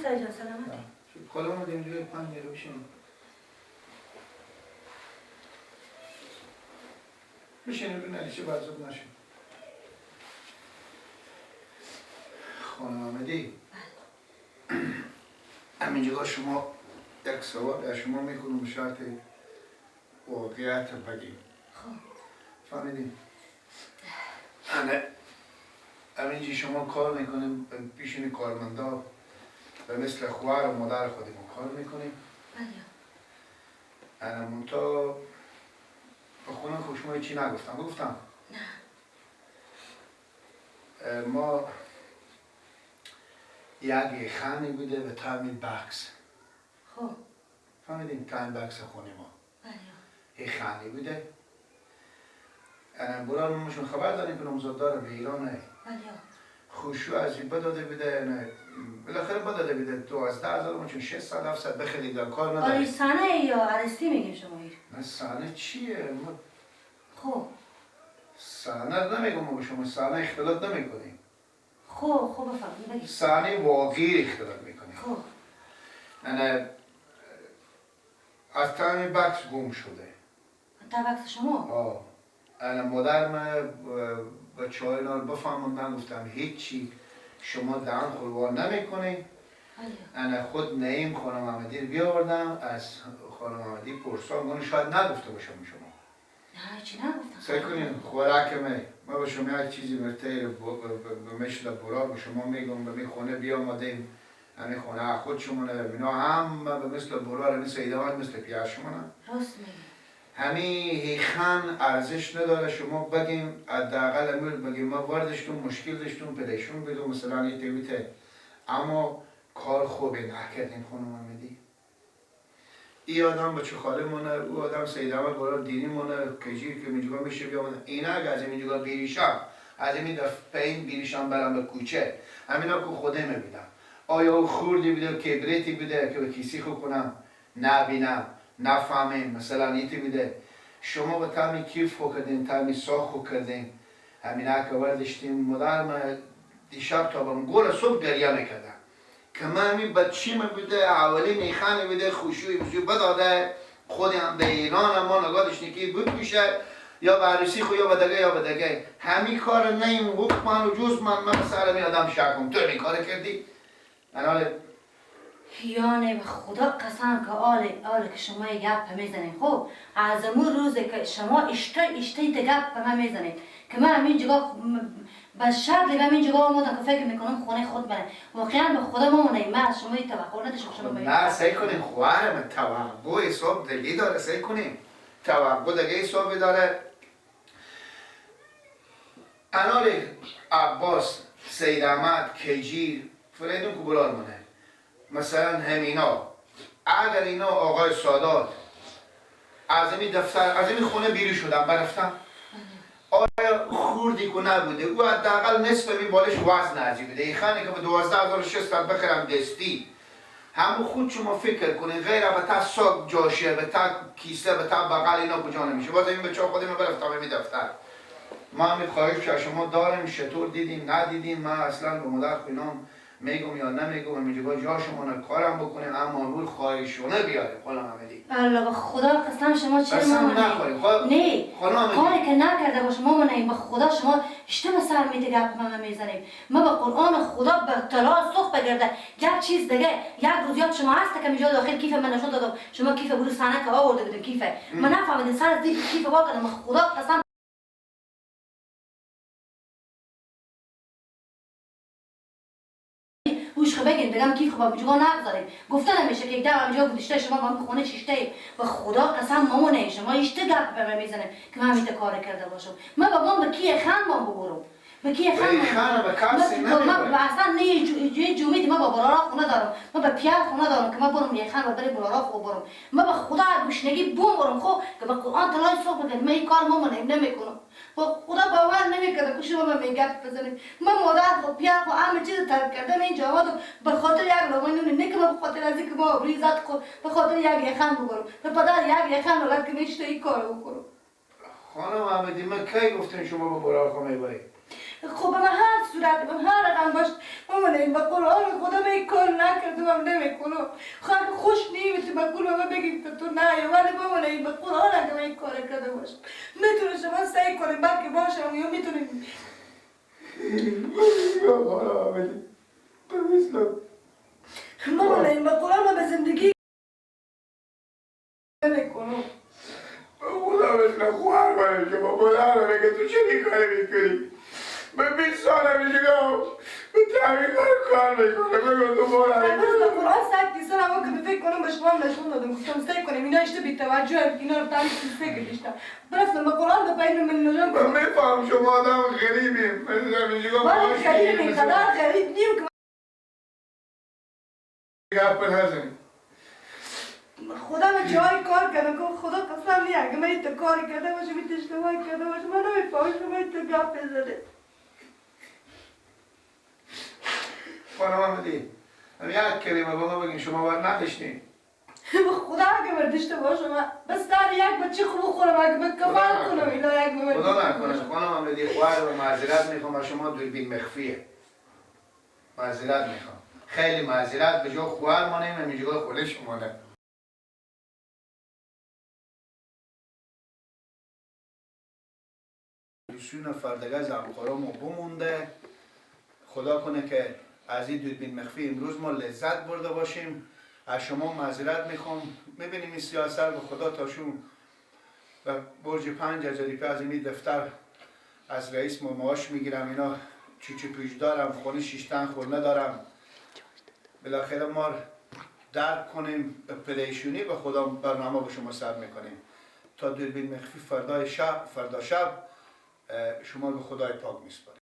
سعید جان سلامتی. خاله اومدیم دیگه 5 دقیقه بشینیم. بشینیم رو نریشه برزد نشیم. خانم احمدی همینجا شما یک سوال از شما میکنم به شرط واقعیت بگیم. خب فهمیدیم؟ همینجا شما کار میکنیم پیشین کارمندا و مثل خواهر و مادر خودمون کار میکنیم. بله. انا منتها به خونه خب شما چی نگفتم؟ گفتم؟ نه. ما یک خانی بوده به طعم بکس. خب فهمیدیم؟ طعم بکس خونه ما. بله. یک خانی بوده. انا برای مشون خبر داریم که نامزد داره به ایرانه. بله. خوشو از این بداده بوده، بالاخره بداده بوده 12,000 ما چون 600 700 بخرید در کار نداره. آره صحنه یا عرستی میگیم شما ایر؟ نه صحنه چیه؟ ما خب صحنه نمیگم ما به شما، صحنه اختلاط نمیکنیم. خب خب بفرمایید بگید. صحنه واقعی اختلاط میکنیم. خب نه از طعم بکس گم شده. تا بکس شما؟ آه. انا مادرم بچه های اینا رو بفهموندن، گفتم هیچی شما دهن خلوار نمیکنی. انا خود نعیم خانم احمدی رو بیاوردم، از خانم احمدی پرسان گفتم شاید نگفته باشم شما. نه هیچی نگفتم. سعی کنین خوراک ما به شما یک چیزی مرته به مثل برا به شما میگم، به می خونه بیامدیم، همین خونه خود شما نه اینا هم به مثل برا مثل ایدوان مثل پیاز شما نه. راست میگی. همین هیخن ارزش نداره شما بگیم حداقل امروز بگیم ما واردشتون مشکل داشتون پریشون بدون مثلا یه تیویته، اما کار خوبی نکردیم خانم احمدی. ای آدم بچه خاله مونه، او آدم سید احمد برای دینی مونه، کجیر که اینجا میشه بیامونه. اینا اگه از اینجا بیریشم از این دفعه این بیریشم برم به کوچه همینا که خوده میبینم. آیا او خوردی بوده کبریتی بوده که به کیسی خو کنم نبینم نفهمیم مثلا ایتی بوده. شما به طعم کیف خو کردین، طعم ساخ خو کردین، همینا که وردشتیم. مادرم دیشب تا بم گل صبح گریه میکردم که من همین بچیم بوده اولی میخانه بوده خوشوی بزرگ بداده خودم به ایران ما نگاه داشتیم که بپوشه یا به عروسی خو یا به دگه یا به دگه. همین کار نیم حکم من و جز من سر می آدم شکم تو این کار کردی. من یعنی به خدا قسم که آله که شما یه گپ میزنید. خب از امون روزه که شما اشته گپ به من میزنید که من همین جگاه به شرط دیگه همین جگاه آمدم که فکر میکنم خونه خود منه. واقعا به خدا مامانه من از شما توقع نداشتم شما نه سعی کنیم خواهرم توقع حساب دیگه داره. سعی کنیم توقع دیگه حساب داره. انال عباس سید احمد کجیر فریدون که بلال مونه مثلا همینا، اگر اینا آقای سادات از این دفتر از این خونه بیرون شدن برفتن، آیا خوردی که نبوده او حداقل نصف می بالش وزن ازی بوده. این خانه که به 12,600 بخرم دستی همون خود شما فکر کنین غیر به تا ساق جاشه به تا کیسه به تا بغل اینا کجا نمیشه. باز این بچه خودم برفتم این دفتر. ما هم خواهش از شما داریم شطور دیدیم ندیدیم من اصلا به مادر خونم میگم یا نمیگم اینجا جا شما کارم بکنیم، اما امروز خواهشونه بیاریم خانم احمدی. الله به خدا قسم شما چرا قسم نخوریم. نه کاری که نکرده باشه مامانه به خدا شما اشتباه سر میده گپ من میزنیم. ما به قرآن خدا به طلا سوخت بگرده یک چیز دیگه یک روز یاد شما هست که اینجا داخل کیف من نشون دادم شما کیف برو صحنه که آورده بودم کیف من نفهمیدم سر دیگه کیف وا کردم. خدا قسم هوش بگین بگم کیف خب اینجا نگذاریم گفته نمیشه که یک دم اینجا بودشته شما با هم خونه شیشته. به خدا قسم مامانه شما اشته گپ به من میزنه که من همیشه کار کرده باشم. من بابام به کی خان ما ببرم به کی خان به کسی من اصلا نه جومی ما با برارا خونه دارم، ما به پیار خونه دارم که ما برم یه خان و برم برارا خو برم. ما به خدا گشنگی بوم برم خو که به قرآن طلای صبح بگم من این کار مامانه نمیکنم. با خدا باور نمیکرد که شما به من گپ بزنید. من مادر خو پیار خو همه چیز ترک کردم اینجا آمدم به خاطر یک لقمه نون نه که به خاطر از اینکه ما آبروی زد خو به خاطر یک یخن ببرم به پدر یک یخن ولد که میشته این کارو بکنم. خانم احمدی من کی گفتم شما به برارا خو میبرید؟ خب من هر صورت من هر رقم باش مامان این با قرآن خدا من کار نکردم هم نمیکنم. خب خوش نیمی تو با قول من بگیم که تو نه، ولی مامان این با قرآن اگه من این کار کرده باشم میتونه شما سعی کنیم بلکه باشم یا میتونیم. مامان این با قرآن من به زندگی نمیکنم. خدا مثل خواهر منه شما خدا بگه تو چه کاری میکنی؟ من 20 سالم میشه به تعمیر کار میکنه بگو تو برای من به قرآن سگ 20 سالم که فکر کنم به شما نشون دادم گفتم سعی کنیم اینا اشته بی توجه اینا رو تعمیر فکر داشتم برفتم به قرآن به پایین من نجام من میفهم شما آدم غریبیم. من غریبیم اینقدر غریب نیم که گپ نزنیم. خدا من جای کار کردم که خدا قسم نیه اگه من این کاری کرده باشم این اشتباهی کرده باشم من نمیفهمم شما این گپ بزنه. خانم احمدی یک کلمه به ما بگین شما باید نداشتین. به خدا اگه من داشته باشم بس در یک بچه خوب خورم اگه من کفر کنم اینا یک من خدا نکنه. خانم احمدی خواهر و معذرت میخوام از شما دوربین مخفیه. معذرت میخوام خیلی معذرت به جای خواهر ما نمیم اینجا خونه شما نه. دو نفر دیگه از همکارامو بمونده. خدا کنه که از این دوربین مخفی امروز ما لذت برده باشیم. از شما معذرت میخوام. میبینیم این سیاست به خدا تاشون و برج 5 اجریپه از این دفتر از رئیس ما معاش میگیرم اینا چوچو پیش دارم خونه 6 تن خونه دارم. بالاخره ما درک کنیم پریشونی به خدا برنامه به شما سر میکنیم تا دوربین مخفی فردا شب شما به خدای پاک میسپاریم.